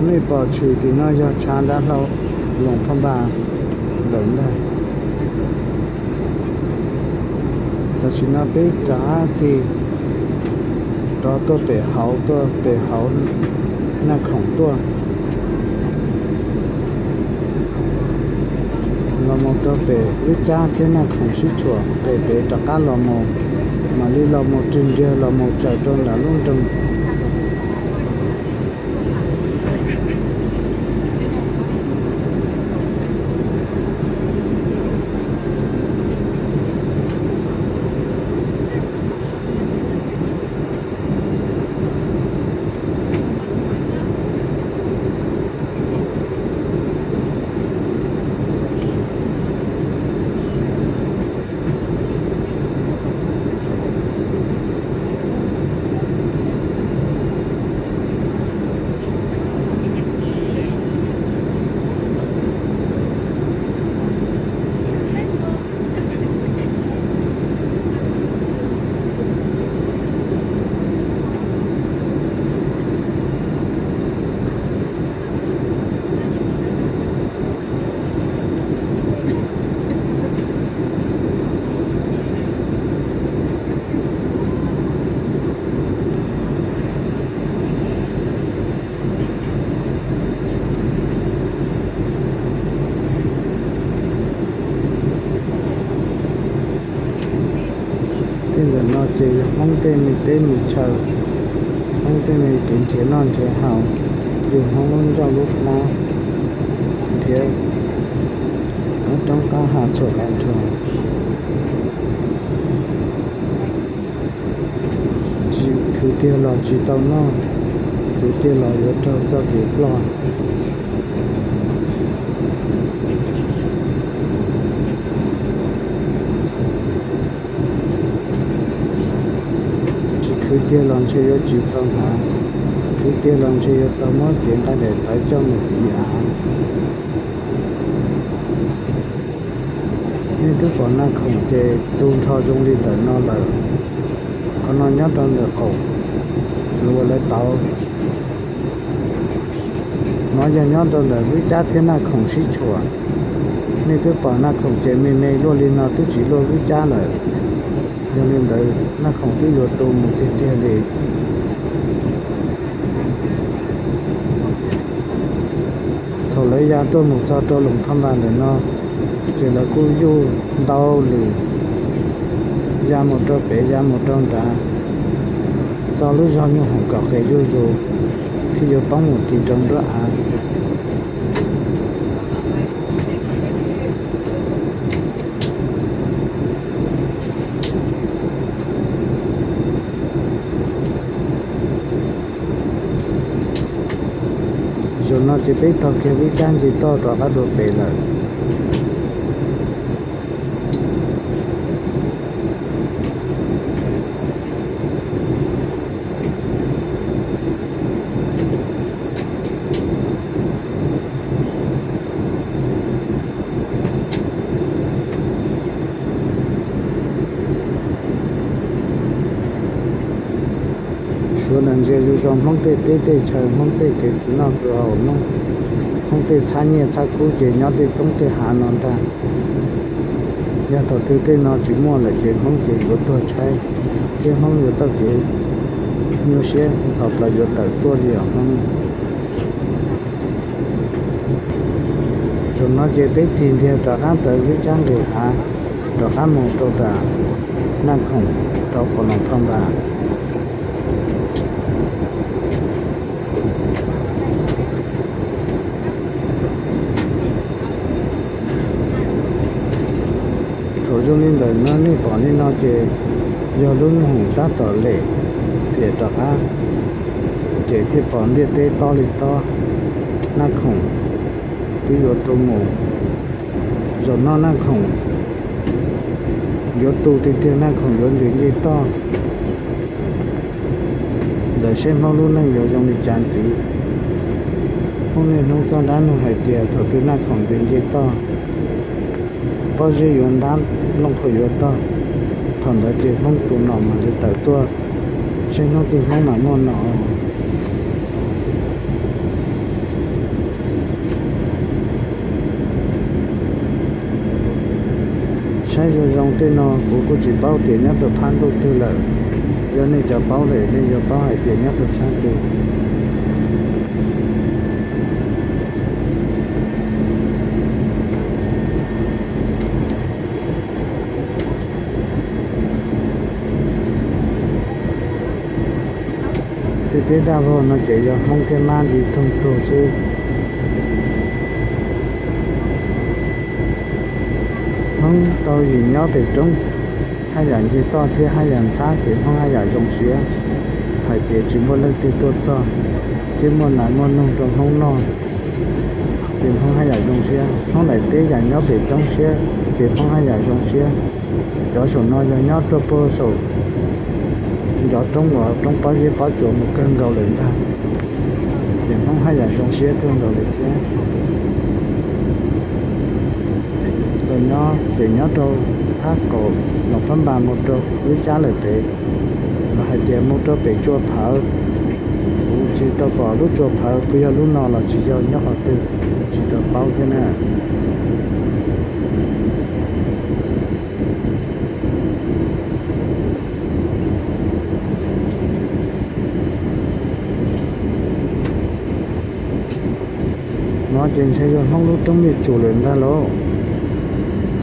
Nej pom tshwm tim no yog tshav dav hlau Loos Phaj Npas lawm ntag. Tam sim no peb rov qab tig rov tuaj pem hauv, tuaj pem hauv Naj Khoom tuaj. Los mus rau pem Vwb Cab thiab Naj Khoom sib tshuam pem pem rov qab los mus, mam li los mus rwg nkiag los mus tsaws rau nram lub nroog. Tej ntawm no ces yog Hmoob tej me teb me chaw, Hmoob tej me kev nrhiav noj nrhiav haus, yug Hmoob lub ncauj lub plab, nrhiav qab roob qab hav txhua qab nrho. Tsis khwv tiag los tsis tau noj, khwv tiag los yuav raug txoj kev ploj. Tsis khwv tiag los ntshe yuav tsis tau hnav, khwv tiag los ntshe yuav tau muab kev nqaij daim tawv coj mus tiv av. Nej twb pom Naj Khoom ces tu nrho zoo li ntawm no lawm. Qhov no nyob rau ntawm qaum luas lawv tauv. No yog nyob rau ntawm Vwb Cab thiab Naj Khoom sib tshuam. Nej twb pom Naj Khoom ces me me luaj li no twb tsis luaj Vwb Cab lawm. Yog li ntawd Naj Khoom twb yuav tu mus tiag tiag li. Thaum lawv ya tuaj mus txog rau Loos Phaj Npas ntawm no, ces lawv kuj yuj ntau lwm, ya mus rau pem ya mus rau nrad, txog lub zog nyuj hoom kom qes zuj zus, thiaj yuav poob mus tiv rau nruab av. Zaum no ces peb taug kiag Vwb Cab nce toj rov qab dua pem lawm. Suav ntawm ntsia zoo zoo Hmoob tej teb tej chaw, Hmoob tej kev khwv noj khwv haus, Hmoob, Hmoob tej txhab nyiaj txhab kub ces nyob tej roob tej hav no ntag. Yog thaum twg tej no tsis muaj lawm ces Hmoob ces yuav tuag tshaib, thiab Hmoob yuav txoj kev nyuaj siab ntxhov plaws yuav tawm tuaj li os Hmoob. Zaum no ces peb tig ntiag rov qab raws Vwb Cab nqis hav, rov qab mus rau nram Naj Khoom rau qhov Loos Phaj Npas. Thaum zoo li ntawm no nej pom li no ces yog lub nyuj hoom tab tom lem pem rov qab, ces thiaj pom ntiaj teb tob li tob. Naj Khoom twb yuav tu mus. Zaum no Naj Khoom yuav tu tiag tiag, Naj Khoom yuav ntes ncej toj. Ntawm seb Hmoob lub neej yuav zoo li cas ntxiv. Hmoob niaj hnub txoj dab neeg hais tias thaum twg Naj Khoom ntes ncej toj, pob zeb yuav ntab, looj hau yuav tog. Thaum ntawd ces Hmoob tus nom mam li tawm tuaj, seb hnub twg Hmoob mam muaj nom. Saib zoo zoo tej no kuv kuj tsis paub tias nyob rau phab ntuj twg lawm. Yog nej cov paub lawm nej yuav paub hais tias nyob rau phab twg. Tej teb daj vog no ces yog Hmoob thiab Mab nti thooj tuag xwb. Hmoob tau yim nyob pem roob, haj yam ncig toj thiab haj yam ntxhab ces Hmoob haj yam zoo siab hais tias tsis muaj leej twg tuaj txog thiab muaj nas muaj noog rau Hmoob noj, ces Hmoob haj yam zoo siab. Hmoob daim teb yam nyob pem roob siab ces Hmoob haj yam zoo siab. Cov saum no yog nyob rau puag saum ncov roob uas roob pob zeb pob tsuas mus kawg nkaus lawm ntag, ces Hmoob haj yam zoo siab kawg nkaus li thiab. Los nyob ces nyob rau phab kaum Noo Phab Npas mus rau lub cab lawm pem, los hais tias mus rau pem tsua phawv. Kuv tsis tau pom lub tsua phawv puas yog lub no los tsis yog, nyob qhov twg tsis tau paub thiab na. No ces ntshe yog Hmoob lub roob Mej Tsuas lawm ntag lauj.